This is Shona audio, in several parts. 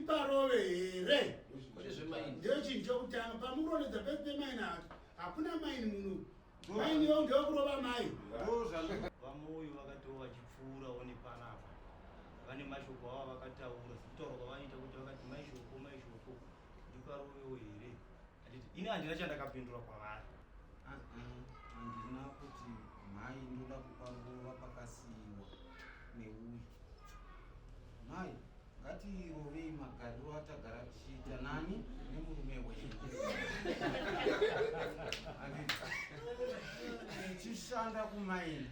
Tiparove here? Kwete zvemaini. Ndiyo chinhu chokutanga pamuronedza pese pemaini acho. Hakuna maini muno. Maini yo ndeyokurova mai. VaMoyo vakatiwo vachipfuurawo nepanapa vane mashoko avo avakataura sekutaura kwavanoita kuti vakati mai Shoko, mai Shoko ndiparovewo here? Handiti ini handina chandakapindura kwavari. Handina kuti mhai ndoda kuparova pakasiiwa neuyu. Mhai ngatirovei magariro atagara tichiita nani nemurume wenyu. Tichishanda kumaini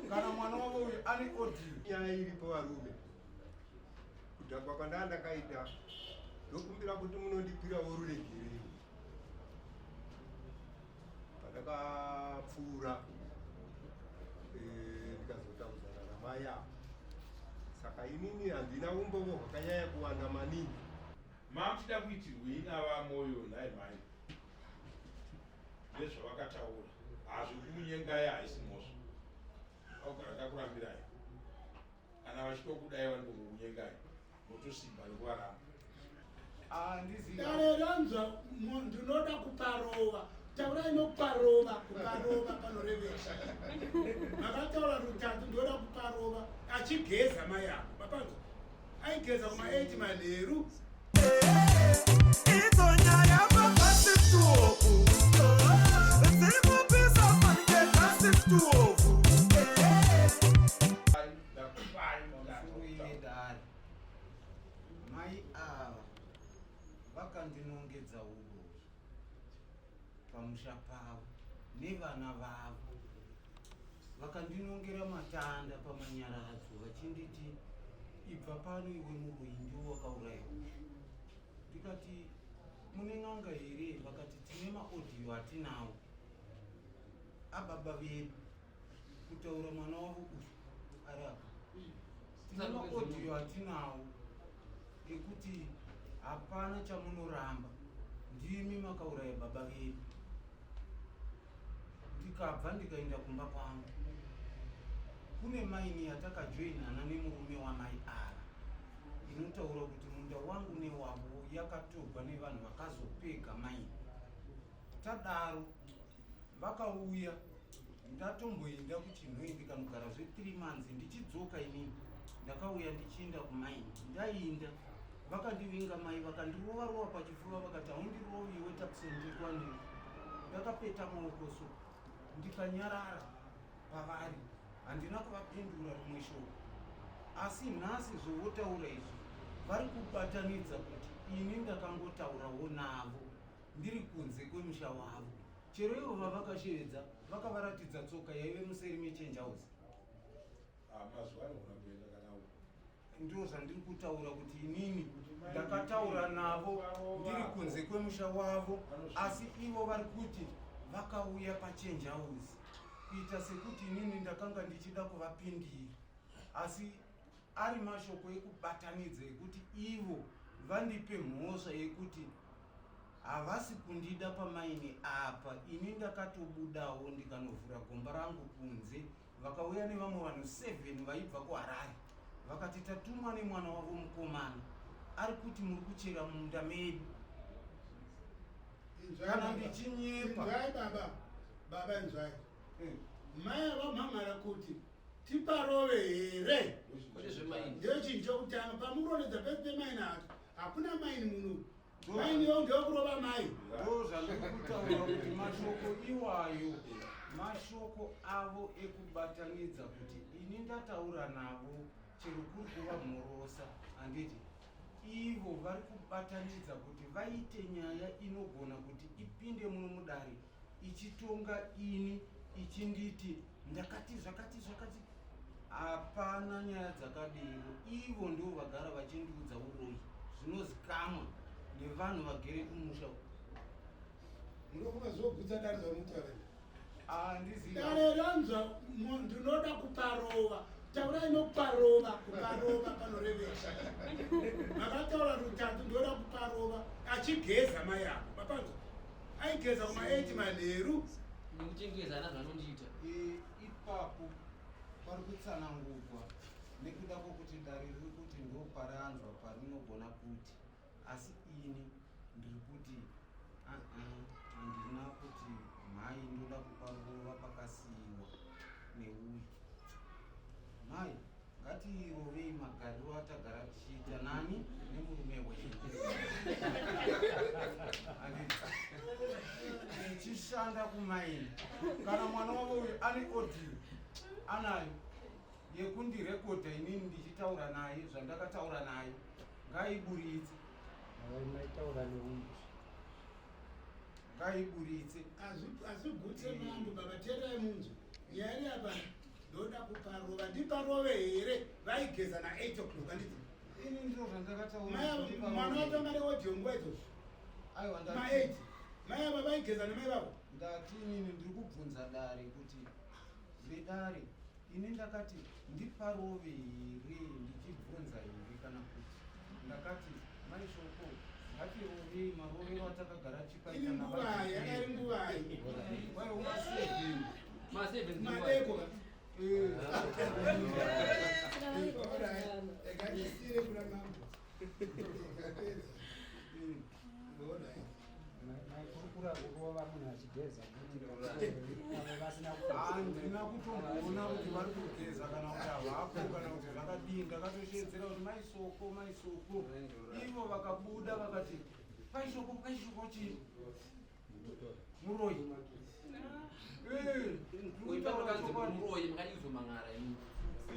kana mwana wavo uyu ane audio. Nyaya iripo varume, kudhakwa kwandaa ndakaita ndokumbira kuti munondipirawo ruregerero. Pandakapfuura ndikazotaudzana namai ava, saka inini handina umbovo hwakanyanya kuwanda maningi. Mamuchida kuitirwei navaMoyo nhai mhai? Nezvavakataura hazvokunyengai haisi mhosva. Vakugara ndakurambirai. Kana vachitokudai vanongokunyengai motosimba nekuvaramba. Dare ranzwa ndinoda kuparova. Taurai nokuparova, kuparova panorevesa. Makataura rutatu ndinoda kuparova. Achigeza mai ako. Mapanzwa? Aigeza kuma 8 manheru. Dare mai ava vakandinongedza uroyi pamusha pavo nevana vavo, vakandinongera matanda pamanyaradzo vachinditi ibva pano iwe muroyi, ndiwo wakauraya uyu. Ndikati mune n'anga here? Vakati tine maaudio atinawo ababa vedu kutaura mwana wavo uyu ari apa. Tine maaudio atinawo ekuti hapana chamunoramba, ndimi makauraya baba vedu. Ndikabva ndikaenda kumba kwangu kune maini yatakajoinana nemurume wamai ava inotaura kuti munda wangu newavo yakatogwa nevanhu vakazopega maini. Tadaro vakauya, ndatomboenda kuChinhoyi ndikanogara zve 3 months. Ndichidzoka inini ndakauya ndichiinda kumaini, ndainda vakandivinga mai vakandirova rova pachifuva, vakati haundirovi iwe Tapson, ndikwanei. Ndakapeta maoko so ndikanyarara pavari, handina kuvapindura rimwe shoko. Asi nhasi zvovotaura izvi vari kubatanidza kuti ini ndakangotaurawo navo ndiri kunze kwemusha wavo. Chero ivo vavakashevedza vakavaratidza tsoka yaive museri mechange house. Mazuva anogona kuenda kana uko. Ndo zvandiri kutaura kuti inini ndakataura navo ndiri kunze kwemusha wavo, asi ivo vari kuti vakauya pachange house kuita sekuti inini ndakanga ndichida kuvapindira, asi ari mashoko ekubatanidza ekuti ivo vandipe mhosva yekuti havasi kundida pamaini apa. Ini ndakatobudawo ndikanovhura gomba rangu kunze, vakauya nevamwe vanhu 7 vaibva kuHarare, vakati tatumwa nemwana wavo mukomana ari kuti muri kuchera munda medu. Inzwai Kana baba. ndichinyepa. Inzwai baba, baba inzwai. Mai vamhamhara kuti tiparove here? Kwete zvemaini. Ndiyo chinhu chokutanga pamuronedza pese pemaini acho. Hakuna maini muno. Maini yo ndeyokurova mai. Ndo zvandiri kutaura kuti mashoko iwayo mashoko avo ekubatanidza kuti ini ndataura navo chero kuri kuvamhorosa, handiti ivo vari kubatanidza kuti vaite nyaya inogona kuti ipinde muno mudare ichitonga ini ichinditi ndakati zvakati zvakati. Hapana nyaya dzakadero. Ivo ndo vagara vachindiudza uroyi zvinozikamwa nevanhu vagere kumusha uku. Munofunga zvogutsa dare zvamutaura? Handizivi. Dare ranzwa ndinoda kuparova. Taurai nokuparova, kuparova panorevesa. Makataura rutatu ndinoda kuparova. Achigeza mai ako. Mapanzwa? Aigeza kuma 8 manheru. Nekuchengeza ana zvanondiita. Ipapo pari kutsanangurwa nekuda kwokuti dare riri kuti ndo paranzwa parinogona kuti Asi ini ndiri kuti handina kuti mhai ndoda kuparova pakasiiwa neuyu. Mhai ngatirovei magariro atagara tichiita nani nemurume wenyu. Tichishanda kumaini kana mwana wavo uyu ane audio anayo yekundirekodha inini ndichitaura naye zvandakataura naye ngaiburitse. Maitaura neuyu. Ngaiburitse. Azvigutse mambo baba teererai munzwe. Nyaya iri apa ndoda kuparova ndiparove here vaigeza na 8 o'clock handiti? Ini ndiro zvandakataura. Mai ava mwana wacho anga ane audio nguva idzodzo. Aiwa Ma ndati 8. Mai ava vaigeza namai vavo. Ndati inini ndiri kubvunza dare kuti vedare ini ndakati ndiparove here ndichibvunza here kana kuti ndakati mai Shoko ngatirovei marovero atakagara Iri tichipaita nguvai yanga iri nguvai. Waiwa ma7. Ma7 Madeko ka. Eh. Alright. Rega ndisiyire kuna mambo. Ndapedza. Alright. Maikurukura kurova munhu achigeza kuti avo vasina Handina kutomboona kuti vari kugeza kana kuti havapo kana kuti zvakadii. Ndakatoshedzera kuti mai Soko, mai Soko. Ivo vakabuda vakati pai Shoko, pai Shoko chii? Muroyi. Eh, ndiri kutaura chokwadi. Muroyi makadii kuzomangara imi.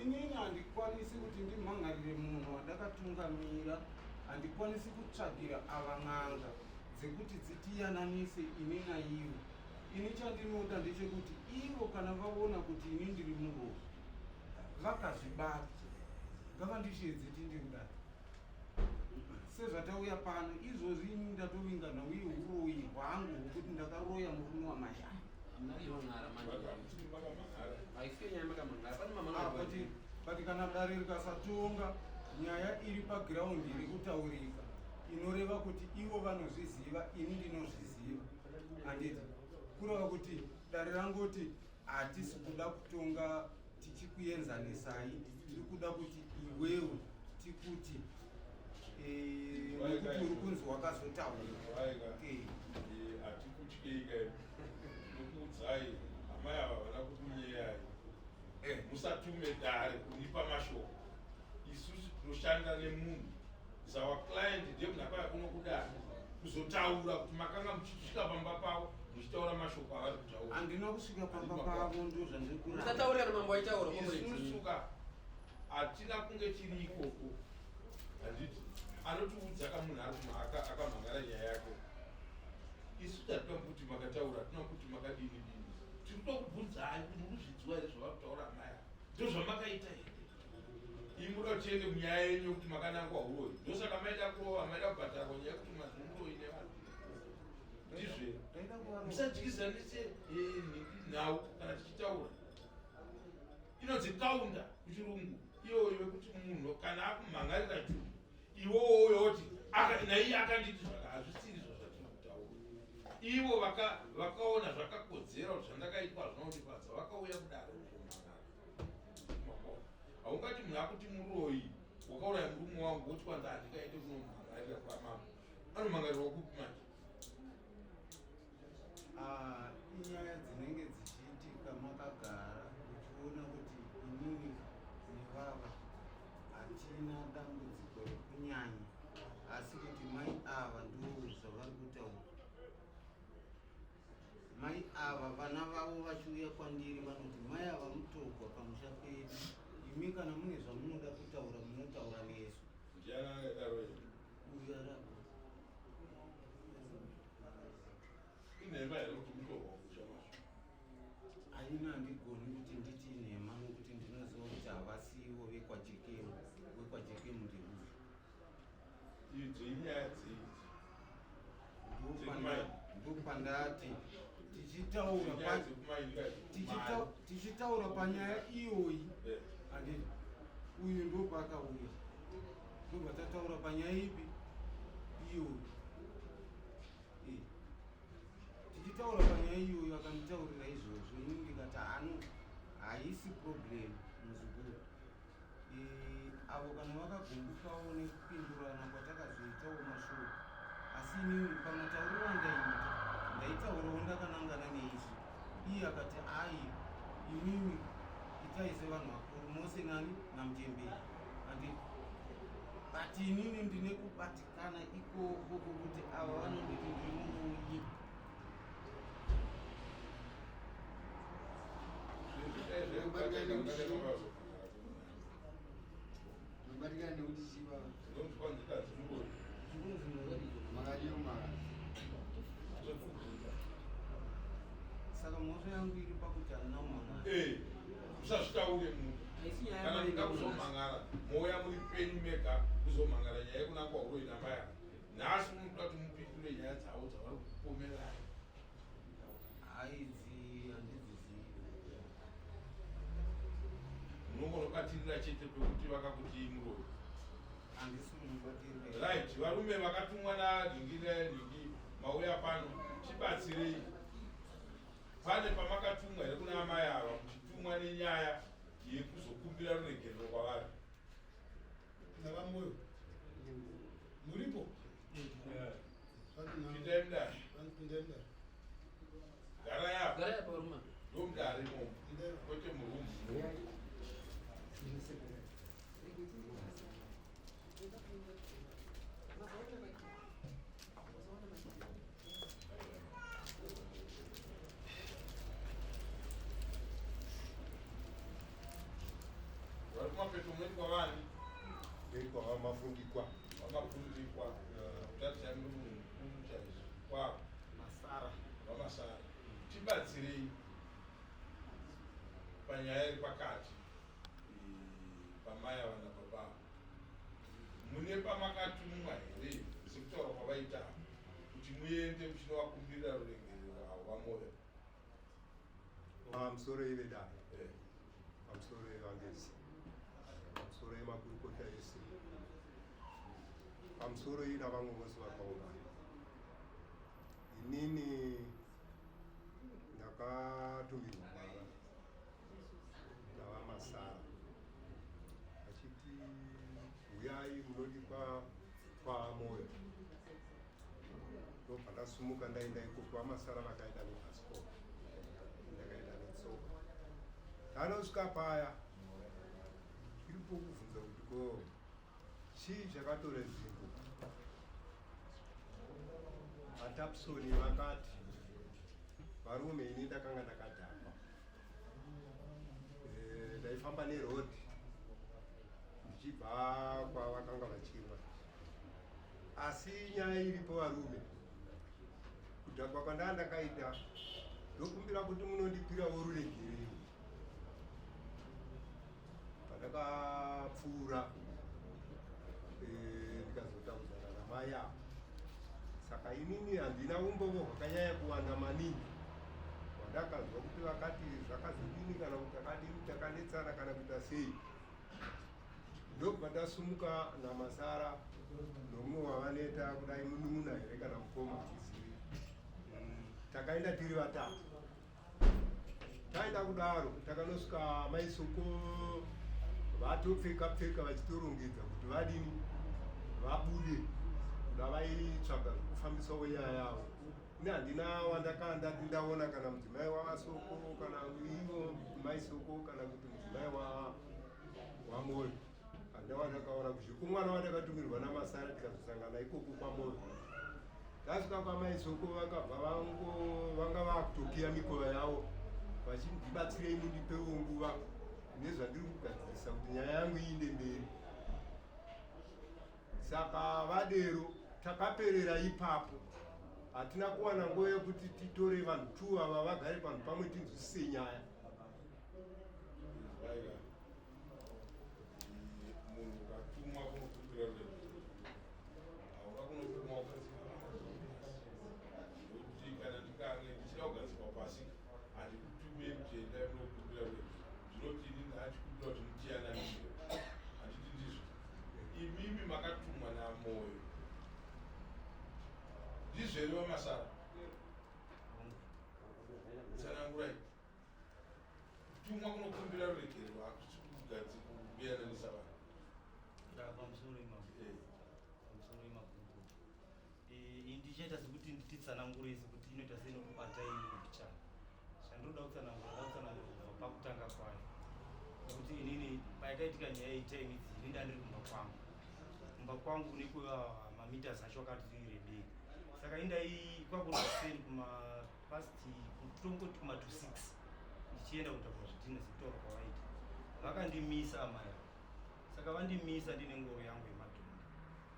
Inini handikwanisi kuti ndimhangarire munhu wandakatungamira, handikwanisi kutsvagira ava n'anga dzekuti dzitiyananise ini naivo. Ini chandinoda ndechekuti ivo kana vaona kuti ini ndiri muroyi vakazvibata ngavandishedze tinde kudai sezvatauya pano izvozvi. Ini ndatovinga nhau yeuroyi hwangu hwekuti ndakaroya murume wamai aya. Hamuna kuimangara manje. Makamangara. Haisiyo nyaya makamangara. Pane Ah, mamangara. but kana dare rikasatonga nyaya iri pagiraundi iri kutaurika inoreva kuti ivo vanozviziva, ini ndinozviziva, handiti? Kureva kuti dare rangoti hatisi kuda kutonga tichikuenzanisai, tiri kuda kuti iwewe tikuti nekuti uri kunzi wakazotaura. Vaika. Eh. Hatikutyei kai, nokuudzai amai ava vana kukunyeyai. Musatume dare kunipa mashoko. Isusu tinoshanda nemunhu is our client, ndiye munhu akauya kuno kudare kuzotaura kuti makanga muchisvika pamba pavo muchitaura mashoko avari kutaura. Handina kusvika pamba pavo, ndo zvandiri kuramba. Musataurira kana mambo aitaura comrades. Isusu ka hatina kunge tiri ikoko, handiti? Anotiudza kamunhu ari akamhangara nyaya yake. Isu tatina kuti makataura, hatina kuti makadini dini. Tiri kutokubvunzai kuti muri kuzvidzwa here zvavari kutaura amai ava? Ndo zvamakaita here? Imi muda kuti tiende munyaya yenyu yekuti makanangwa uroyi, ndosaka maida kurova, maida kubhadharwa nyaya yekuti mazi muroyi nevanhu, ndizvo? Ndaida kuvarova. Musadyizanise nhau kana tichitaura. Inonzi counter kuchirungu iyoyo, yekuti munhu kana akumhangarira chinhu, iwowo uyoti naiye akanditi zvaka. Hazvisiri izvo zvatiri kutaura. Ivo vakaona zvakakodzera kuti zvandakaitwa hazvina kundifadza, vakauya kudare kuzomhangara. Haungati munhu akuti muroyi, wakauraya murume wangu, woti kwanza handingaende kunomhangarira kwamambo. Anomhangarirwa kupi manje? Ah, inyaya dzinenge dzichiitika makagara uchiona kuti inini nevava hatina dambudziko rekunyanya, asi kuti mai ava ndo zvavari kutaura. Mai ava vana vavo vachiuya kwandiri vanoti mai ava mutogwa pamusha pedu, imi kana mune zvamunoda kutaura munotaura nesu. Ndiani angadaro here? Uyu arapa. Inhema here kuti mutorwa musha mazvo? Haina, handigoni kuti nditi nhema nokuti ndinoziva kuti havasivo vekwaJekemu. WekwaJekemu ndeuyu. Idzo inyaya dzeidzi. Dzekumaini. Ndopandati tichitaura Nyaya dzekumaini kai. Tichitaura panyaya iyoyi, handiti uyu ndopaakauya, ndobva tataura panyaya ipi iyoyi. Tichitaura panyaya iyoyo akanditaurira izvozvo, ini ndikati hano haisi problem muzukuru. Avo kana vakagumbukawo nekupindurana kwatakazoitawo mashoko. Iye akati ai imimi itai sevanhu vakuru mose nani naMutemberi handiti. But inini ndine kubatikana ikoko kokuti ava vanonditi ndiri muroyi. Unobatikana nekuti chiva makadiyo mara. Saka mhosva yangu iri pakuti handina kumhan'ara. Eh, usazvitaure munhu. Haisi nyaya Kana yamai muda navo nhasi. kuzomhan'ara, mouya muri penyu mega kuzomhan'ara nyaya yekunangwa huroyi namai ava. Nhasi munoda kuti mupindure nyaya dzavo dzavari kupomerai. Haidzi handidzizivi. Munongonobatirira chete pekuti vakakuti muroyi. Handisi munobatirira. Right, varume vakatumwa nanhingi nanhingi mauya pano, tibatsirei. Pane pamakatumwa here kuna amai ava muchitumwa nenyaya yekuzokumbira ruregerero kwavari? NavaMoyo muripo? Pindai mudare. Pindai mudare. Garai apa. Garai apa varume. Ndomudare imomo. Kwete murumu. Vari kumapeto munoitwa vani? Ndoitwa VaMafundikwa. VaMafundikwa. Kutarisai muri munhu mukuru chaizvo. Kwavo. Masara. VaMasara. Tibatsirei panyaya iri pakati pamai ava nababa ava. Mune pamakatumwa here sekutaura kwavaita ava kuti muende muchinovakumbirira ruregerero avo VaMoyo? Pamusoro ivedare, pamusoro evangezi, pamusoro emakurukota ese, pamusoro ina vamwe vose vakaungana. Inini ndakatumirwa gwara naVaMasara achiti huyai munodikwa kwaMoyo. Ndobva ndasumuka ndaenda ikoko. VaMasara vakaenda nebhasikoro, ndakaenda netsoka. Tanosvika paya iripo kubvunza kuti ko chii chakatora nzvimbo. VaTapsoni vakati varume, ini ndakanga ndakadhakwa, ndaifamba nerodhi ndichibva kwavakanga vachimwa. Asi nyaya iripo varume, kudhakwa kwandaa ndakaita, ndokumbira kuti munondipirawo ruregerero. Pandakapfuura ndikazotaudzana namai ava. Saka inini handina umbovo hwakanyanya kuwanda maningi hwandakanzwa kuti vakati zvakazodini kana kuti takadini, takanetsana kana kuita sei. Ndokubva ndasumuka naMasara nomumwe wavaneta kudai munun'una here kana mukoma handizivi. Takaenda tiri vatatu. Taenda kudaro takanosvika maisoko vatopfeka pfeka vachitorongedza kuti vadini vabude, kuda vaitsvaga zvekufambisawo nyaya yavo. Ini handina wandakanga ndati ndaona kana mudzimai waVasoko kana ivo maisoko kana kuti mudzimai waMoyo. Handina wandakaona kuzviko mwana wandakatumirwa naMasara tikazosangana ikoko kwaMoyo. Tasvika kwamaisoko vakabva vango vanga vakutokiya mikova yavo vachindibatsirei, mundipewo nguva nezvandiri kugadzirisa kuti nyaya yangu iinde mberi. Saka vadero takaperera ipapo, hatina kuwana nguva yekuti titore vanhu tu ava vagare panhu pamwe tinzwisise nyaya. Vaira munhu ukatumwa kunokumbira ruregerero, hauna kunotumwa kugadzika vanhu pasi. Nokuti kana ndikange ndichida kugadzikwa pasi handikutumei kuti endai munokumbira ruregerero. Ndinoti ini ndachikumbira kuti mutiyananisire, handiti ndizvo? Imimi makatumwa naMoyo, ndizvo here VaMasara? Tsanangurai. Kutumwa kunokumbira ruregerero hakusi kugadzika kuyananisa vanhu. Pamusoro imapo, pamusoro imakurukota, ini ndichaita sekuti ndititsanangure sekuti inoita sei nokubata ini pichana. Zvandinoda kutsanangura ndoda kutsanangura kubva pakutanga kwayo. Nekuti inini payakaitika nyaya iyi time idzi ini ndandiri kumba kwangu. Kumba kwangu nekuva mameters acho akati rebei. Saka indai kwakuri kuseni kuma past kutongoti kuma to 6 ndichienda kutakura zvidhina sekutaura kwavaita. Vakandimisa amai ava. Saka vandimisa ndine ngoro yangu yemadhongi.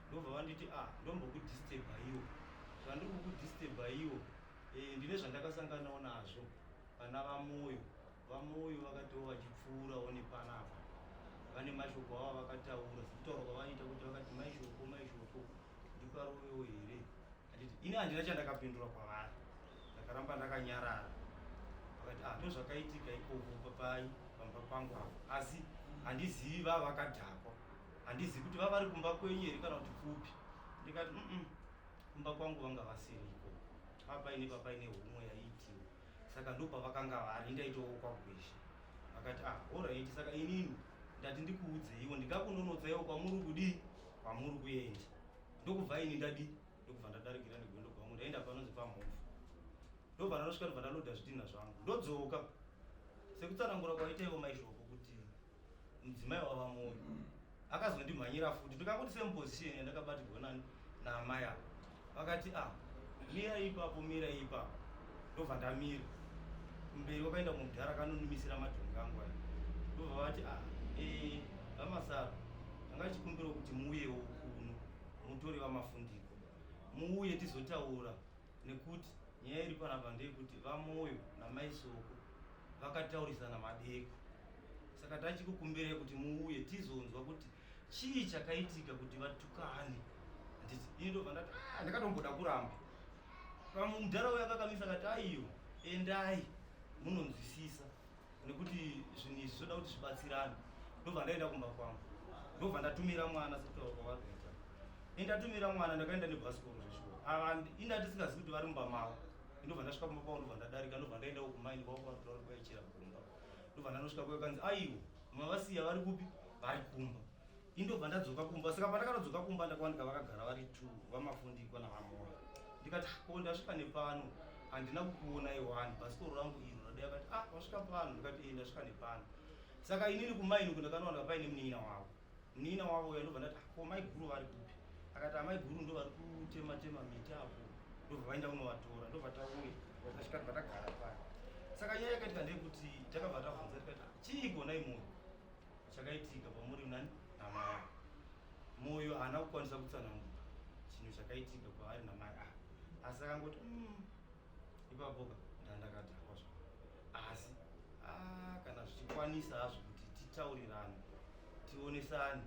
Ndobva vanditi ah ndombokudisturba iwo. Zvandiri kukudisturba iwo Eh, ndine zvandakasanganawo nazvo pana vamoyo vamoyo vakatiwo vachipfuurawo nepanapa vane mashoko avo vakataura sekutaura kwavaiita kuti vakati maishoko maishoko ndiparovewo here handiti ini handina chandakapindura kwavari ndakaramba ndakanyarara vakati ah ndozvakaitika ikoko papai pamba pangu apo asi handizivi vava vakadhakwa handizivi kuti vavari kumba kwenyu here kana kuti kupi ndikati mm kumba kwangu vanga vasiriko papaine papaine homwe yaiitiwa saka ndopavakanga vari ndaitowo kwagweshe vakati ah horaiti saka inini ndati ndikuudzeiwo ndingakunonotsaiwo kwamuri kudii kwamuri kuenda ndokubva ini ndadii ndokubva ndadarikira negwendo kwangu ndaenda panonzi pamhofu ndobva ndanosvika ndobva ndaloda zvidhinha zvangu ndodzoka sekutsanangura kwaitaiwo maishoko kuti mudzimai wavamoyo akazondimhanyira futi ndikangoti same position yandakabatirwa nani naamai ava vakati ah mira ipapo mira ipapo ndobva ndamira kumberi kwakaenda mudhara akanonimisira madhongi angu aya ndobva vati ah eh, vamasara anga chikumbiro kuti muuyewo kuno mutore vamafundiko muuye tizotaura nekuti nyaya iri panapa ndeyekuti vamoyo namai soko vakataurisana madeko saka tachikukumbirai kuti muuye tizonzwa kuti chii chakaitika kuti vatukane handiti ini ndobva ndati ah, ndakatomboda kuramba pamudhara uyo akakamisa akati aiyo endai munonzwisisa nekuti zvinhu izvi zvoda kuti zvibatsirane ndobva ndaenda kumba kwangu ndobva ndatumira mwana sekutaura kwavari kuita indatumira mwana ndakaenda nebhasikoro zveshuwa ava inda tisingazivi kuti vari mumba mavo ndobva ndasvika kumba kwavo ndobva ndadarika ndobva ndaendawo kumaini kwavo kwavari kwaichera gomba ndobva ndanosvika kwayo kanzi aiwo mavasiya vari kupi vari kumba indobva ndadzoka kumba saka pandakadzoka kumba ndakawanika vakagara vari two vamafundikwa navamoyo ndikati ah, ko ndasvika nepano handina kukuona iwani bhasikoro rangu iro radai akati ah wasvika pano ndikati e ndasvika nepano saka inini kumaini uku ndakanowanika paine munin'ina wavo munin'ina wavo uya ndobva ndati ah, ko maiguru vari kupi akati amaiguru ndo vari kutema tema miti apo ndobva vaenda kunovatora ndobva tauya tasvika tibva tagara pano saka nyaya yakaitika ndeyekuti takabva tabvunza tikati ah, chiiko nai moyo chakaitika pamuri nani namai avo moyo haana kukwanisa kutsanangura chinhu chakaitika kwaari namai avo asi akangoti mm, ipapoka ndandakadhakwa zvangu asi ah, kana zvichikwanisa hazvo kuti titaurirane tionesane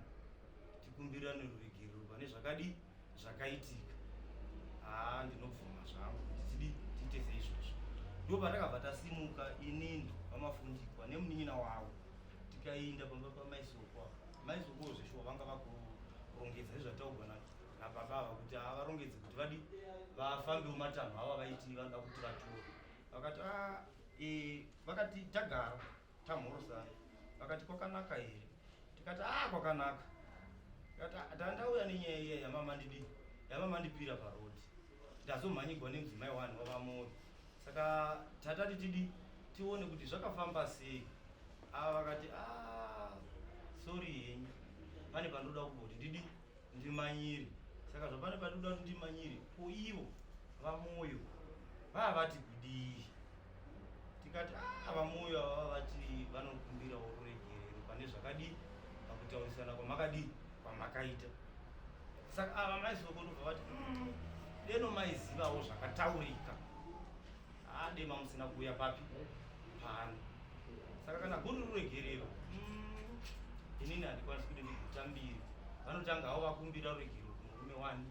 tikumbirane ruregerero pane zvakadii zvakaitika haa ndinobvuma zvangu kuti tidi tiite seizvozvo ndo patakabva tasimuka inini vamafundikwa nemunin'ina wavo tikainda pamba pamaisoko apa maisoko zveshuwa vanga vakurongedza sezvataugwa nababa ava kuti havarongedze kuti vadi vafambewo matanho avo avaiti vanoda kuti vatore vakati ah, e, vakati tagara tamhorosana vakati kwakanaka here tikati a ah, kwakanaka tikati ah, ndandauya nenyaya iya yamamandidi yamamandipira parodi ndazomhanyigwa nemudzimai wani wavamoyo saka tatati tidi tione kuti zvakafamba sei ava vakati a ah, sori henyu pane pandoda kumboti ndidi ndimanyire saka zvapane pandinoda kuti ndimanyire ko ivo vamoyo vava vati kudii tikati ah, vamoyo ava vati vanokumbirawo ruregerero pane zvakadii pakutaurisana kwamakadii kwamakaita saka ava maizoko ndobva vati mm, deno maizivawo zvakataurika adema ah, musina kuuya papi pano saka kana guri ruregerero mm, inini handikwanisi kuti ndigutambire vanotanga havo vakumbira ruregerero kumurume wani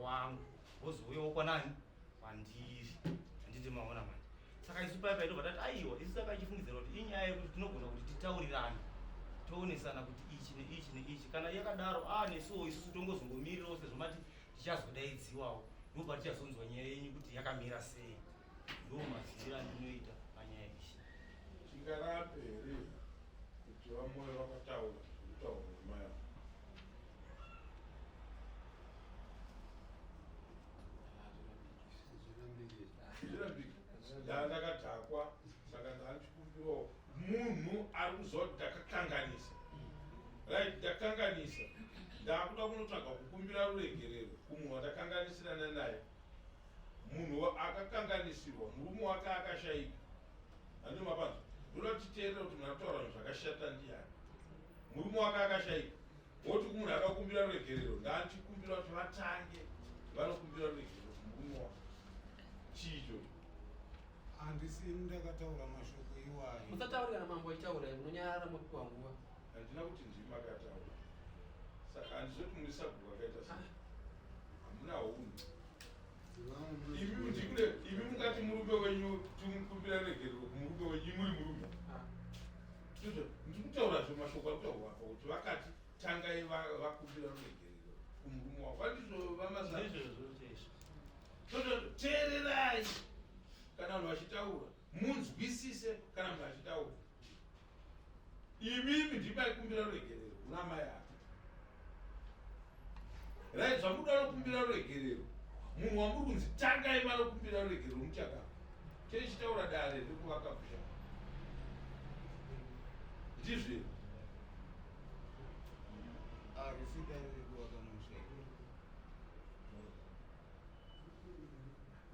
wangu vozouyawo kwanani kwandiri handiti maona manje saka isu paya paitobva tati aiwa isu saka ichifungidzira kuti inyaya yekuti tinogona kuti titaurirane toonesana kuti ichi neichi neichi kana yakadaro a ah, nesuwo isusu tongozongomirirawo sezvo mati tichazodaidziwawo ndobva tichazonzwa nyaya yenyu kuti yakamira sei ndo maziviro andinoita panyaya iyi Tingarape here kuti vamoyo vakataura zvekutaura namai avo? Zvirambiki. Ndakadhakwa saka. ari kuziva kuti ndakakanganisa. Right, ndakanganisa. Ndakuda kunotsvaga kukumbira ruregerero kumunhu wandakanganisirana naye. Munhu akakanganisirwa, murume wake akashaika. Handiti mapanzwa? Ndoda kuti titeerere kuti munhu ari kutaura zvinhu zvakashata ndiyani. Murume wake akashaika. Woti kumunhu akakumbira ruregerero, ndandichikumbira kuti vatange vanokumbira ruregerero kumurume wake. Chii ichocho? Handisini ndakataura mashoko iwayo. Musataure kana mambo achitaura, munonyarara mopiwa nguva. Handina kuti ndimi makataura. Saka handizoti muri sabhuku akaita sei. Ah. Hamuna hunhu. Imi mundikure, imi mungati murume wenyu timukumbira ruregerero kumurume wenyu, imi muri murume. Ah. Ndizvo, ndiri kutaura zve mashoko ari kutaurwa apa kuti vakati tangai vakumbira ruregerero kumurume wavo. Vandizvo vaMazana. Ndizvozvo chaizvo. Ndizvo, teererai kana vanhu vachitaura, munzwisise kana munhu achitaura. Imimi ndimi maikumbira ruregerero kuna amai ava. Right, zvamuda vanokumbira ruregerero. Munhu wamuri kunzi tangai vanokumbira ruregerero muchakava. Tichitaura dare rekuvaka musha. Ndizvo here? Harisi dare rekuvaka musha.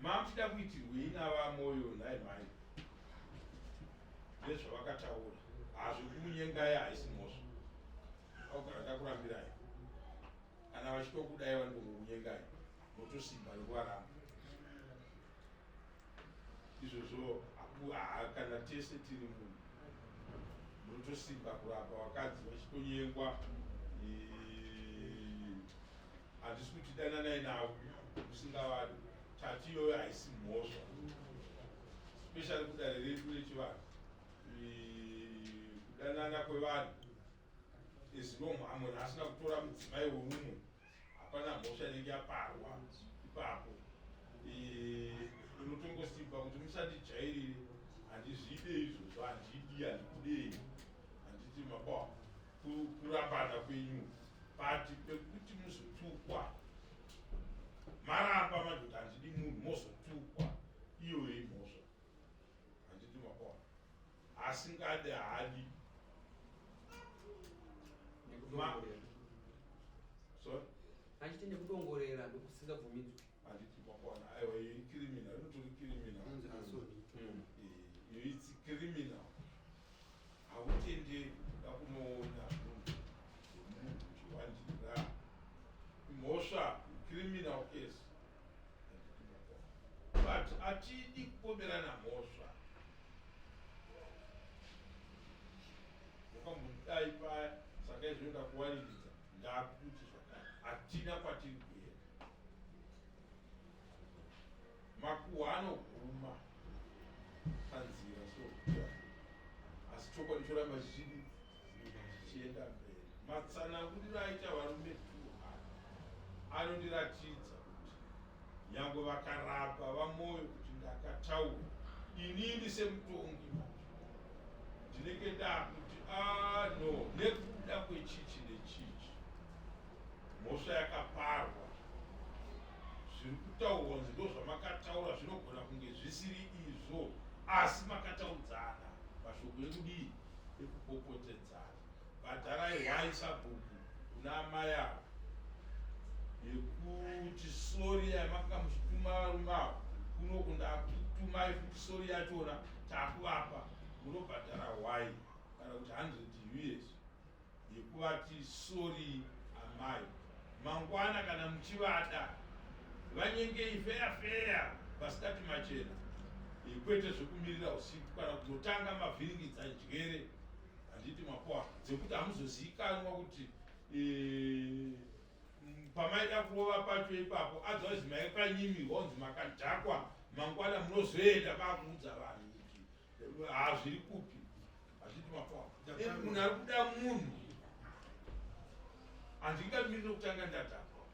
Mamuchida kuitirwei navaMoyo nhai mhai? Nezvavakataura. Hazvekumunyengai haisi mhosva. Vakugara ndakurambirai. Kana vachitokudai vanongokunyengai. Motosimba nekuvaramba. Izvozvo kana tese tiri munhu. Munotosimba kuramba vakadzi vachitonyengwa. Handisi kuti dananai navo musingavadi. Tati iyoyo haisi mhosva. Especially kudare redu rechivanhu. Kudanana kwevanhu as long munhu asina kutora mudzimai wemumwe hapana mhosva inenge yaparwa ipapo. Unotongosimba kuti musandijairire, handizvide izvozvo, handidi, handikudei, handiti mabwa kurambana kwenyu, but pekuti muzotukwa maramba manje kuti handidi munhu mozotukwa, iyoyo imhosva. Handiti mabwa asingade haadi. Sorry? Achiti nekudongorera ndokusingabvumidzwi. Handiti makwana, aiwa iyo icriminal, inotori criminal. Anzi asoni. Iyo it's criminal. Hautenderi kuda kunoona munhu wemunhu uchiwandira. Mhosva, criminal case. Handiti makwana. But hatidi kupomerana mhosva. Wakambodai paya, saka izvo ndakuwaniridza, ndakuti zvakare. Hatina kwatiri kuenda. Makuhwa anoguma panzira so, asi chokwadi choramba chichidi chichienda mberi. Matsananguriro aita varume tu aya anondiratidza kuti nyangwe vakaramba vaMoyo kuti ndakataura, inini semutongi manje ndinenge ndakuti no, nekuda kwechichi nechichi mhosva yakaparwa, zviri kutaurwa kunzi ndo zvamakataura zvinogona kunge zvisiri izvo, asi makataudzana mashoko ekudii ekupopotedzana. Bhadharai hwai sabhuku kuna amai avo yekuti sori yamakanga muchituma varume avo kunoku, ndakutumai futi sori yachona takuvapa, munobhadhara hwai kana kuti 100 US yekuvati sori amai. Mangwana kana muchivada vanyengei feya feya masikati machena, kwete zvekumirira usiku kana kuzotanga mavhiringidza njere. Handiti mapoa dzekuti hamuzozivikanwa kuti pamaida kurova pacho ipapo, otherwise maipanyimirwa kunzi makadhakwa. Mangwana munozoenda makuudza vanhu kuti hazviri kupi. Hazviti mapoa munhu ari kuda munhu, handingamiriri kutanga ndadhakwa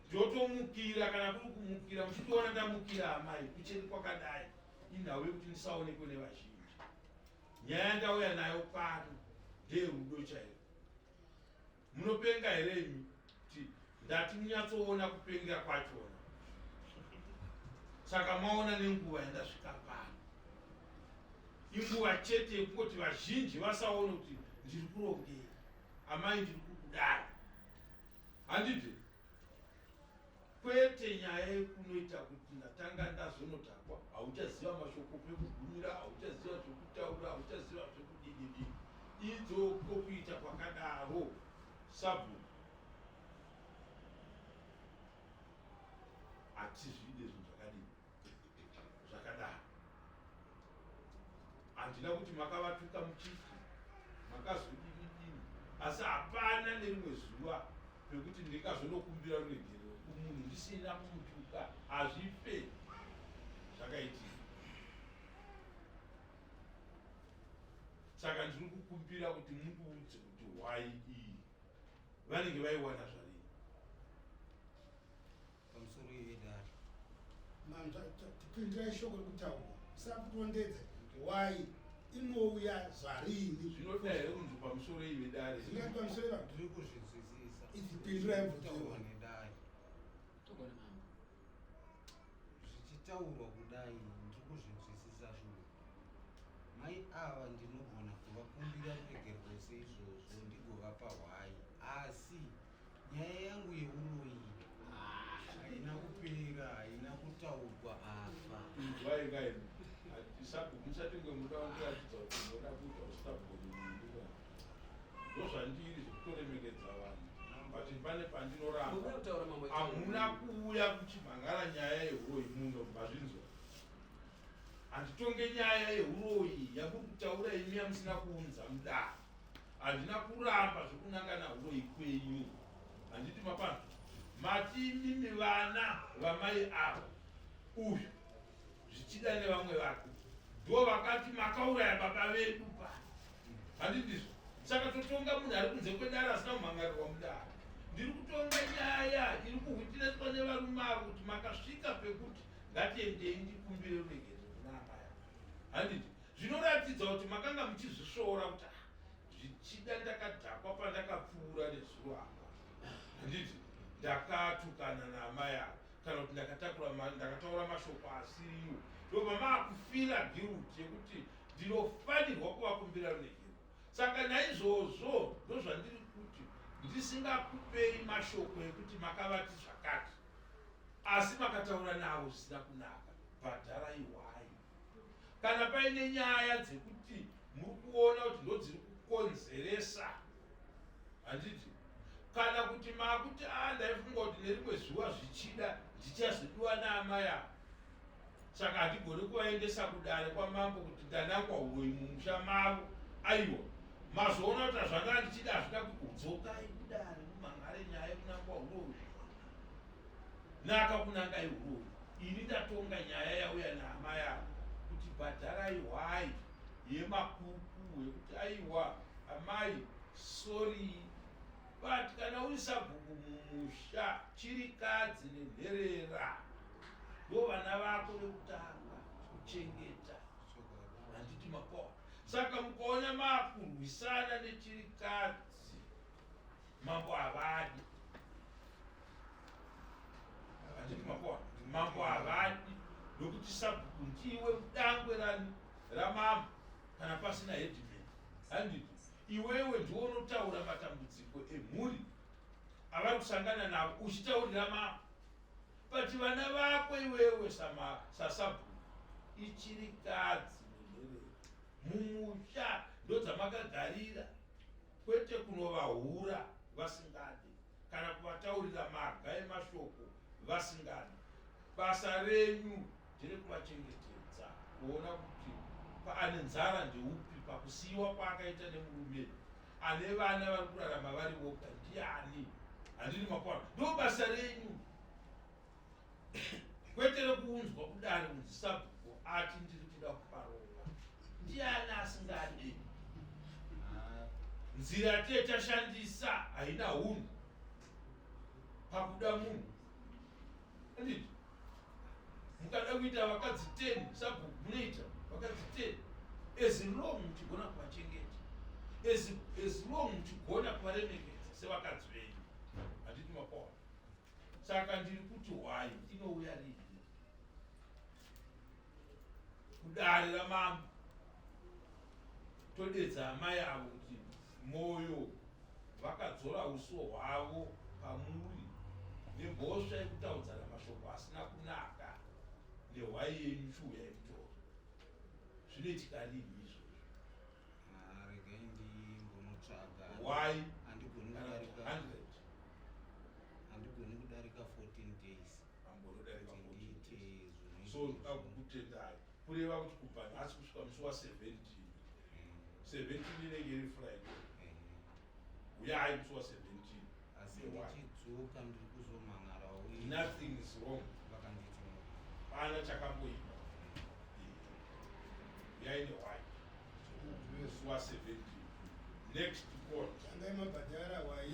ndotomukira. Kana kuri kumukira, muchitoona ndamukira amai kucheri kwakadai, inhau yekuti ndisaonekwe nevazhinji. Nyaya yandauya nayo pano ndeyerudo chairo. Munopenga here imi? Kuti ndati munyatsoona kupenga kwachona, saka maona nenguva yandasvika pano. Inguva chete yekungoti vazhinji vasaone kuti ndiri kurongei, amai ndiri kukudai. Handiti? Kwete nyaya yekunoita kuti ndatanga ndazonodhakwa, hauchaziva mashoko pekugumira, hauchaziva zvekutaura, hauchaziva zvekudididi. Idzo kokuita kwakadaro sabhuku hatizvide zvinhu zvakadii zvakadaro. Handina kuti makavatuka muchiti makazodini dini, asi hapana nerimwe zuva pekuti ndingazonokumbira ruregerero kumunhu ndisina kumutuka. Hazvife zvakaitika. Saka ndiri kukumbira kuti mundiudze kuti hwai iyi vanenge vaiwana zvarii. Pamusoro yedare. Manzwa, tipindirai shoko rekutaurwa. Musarondedze why inouya zvarini. Zvinoda here kunzi pamusoro ive dare? Zvingati pamusoro iva? Ndiri kuzvinzwisisa. Idzi pindurai mubvunzo Kutaurwa iwoyo. nedare. Togona mambo. Zvichitaurwa kudai ndiri kuzvinzwisisa shuwa. Mai ava ndinogona kuvakumbira ruregerero seizvozvo ndigovapa hwai. Asi nyaya yangu yeuroyi haina kupera, haina kutaurwa apa. Inzwai kaini. Sabhuku musati munoda kundiratidza kuti munoda kuita ustabhoni nini. Ndozvandiri zvekutoremekedza vanhu. But pane pandinoramba. Munoda kutaura mambo. Hamuna kuuya kuchimhangara nyaya yehuroyi muno mazvinzwa. Handitonge nyaya yehuroyi yamuri kutaura imi yamusina kuunza mudare. Handina kuramba zvekunangana huroyi kwenyu. Handiti mapano. Mati imimi vana vamai ava uyu zvichida nevamwe vake ndo vakati makauraya baba vedu pa. Handindizvo. Saka totonga munhu ari kunze kwedare asina kumhangarirwa mudare. Ndiri kutonga nyaya iri kuhwitireswa nevarume avo kuti makasvika pekuti ngatiendei ndikumbire ruregerero kuna amai ava. Handiti zvinoratidza kuti makanga muchizvisvoora kuti ah, zvichida ndakadhakwa pandakapfuura nezuro apa. Handiti ndakatukana naamai ava kana kuti ndakatakura ndakataura mashoko asiriwo. Ndobva maakufila guilt yekuti ndinofanirwa kuvakumbira ruregerero. Saka naizvozvo ndozvandiri kuti ndisingakupei mashoko ekuti makavati zvakati, asi makataura navo zvisina kunaka, bhadharai hwai. Kana paine nyaya dzekuti muri kuona kuti ndodziri kukonzeresa, handiti? Kana kuti makuti a ndaifunga kuti nerimwe zuva zvichida ndichazodiwa naamai ava, saka handigoni kuvaendesa kudare kwamambo kuti ndanangwa huroyi mumusha mavo. Aiwa, mazoona kuti zvanga ndichida hazvina kudzokai kudare mumhan'are nyaya yekunangwa huroyi. Naka kunangai huroyi. Ini ndatonga nyaya yauya naamai ava kuti bhadharai hwai yemakuku yekuti aiwa amai sorry, but kana uri sabhuku mumusha chirikadzi nenherera ndo vana vako vekutanga kuchengeta. Handiti makoa. Saka mukaona makurwisana nechirikadzi mambo havadi. Handiti makoa. Mambo havadi nokuti sabhuku ndiwe dangwe rani ramambo kana pasina headman. Handiti iwewe ndiwe unotaura matambudziko emhuri avari kusangana navo uchitaurira mambo. But vana vako iwewe sasabhuku ichirikadzi nenherera mumusha ndodzamakagaririra, kwete kunovahura vasingade kana kuvataurira maga emashoko vasingade. Basa renyu nderekuvachengetedza, kuona kuti paane nzara ndeupi, pakusiyiwa kwaakaita nemurume ane vana vari kurarama vari voga ndiani. Handini makwana, ndo basa renyu, kwete rekuunzwa kudare kunzi sabhuku ati ndiri kuda kuparova. Ndiani asingade? Nzira yatiye tashandisa haina hunhu pakuda munhu. Handiti mukada kuita vakadzi 10 sabhuku munoita vakadzi 10 as long muchigona kuvachengeta, as long muchigona kuvaremekedza sevakadzi venyu. Handiti makwana. Saka ndiri kuti hwai inouya rini kudare ramambo? Todedza amai avo kuti Moyo vakadzora uso hwavo pamuri nemhosva yekutaudzana mashoko asina kunaka nehwai yenyu chiuyai mutoro. Zvinoitika rinhi izvozvo? Ah, regai ndimbonotsvaga. Hwai Handigoni kana kuti kudarika 100 handigoni kudarika 14 days ambonodarika kuti 14 ndiite days. zvinhu So izvozvo. kutendai kureva kuti kubva nhasi kusvika musi wa 17 17 inenge iri Friday. Uyai musi wa 17. Asi Nehwai. ndichidzoka ndiri kuzomhan'arawo. Nothing is wrong. Vakanditi Pana chakamboipa. Uyai nehwai musi wa 17 next court. Tangai mabhadhara wai.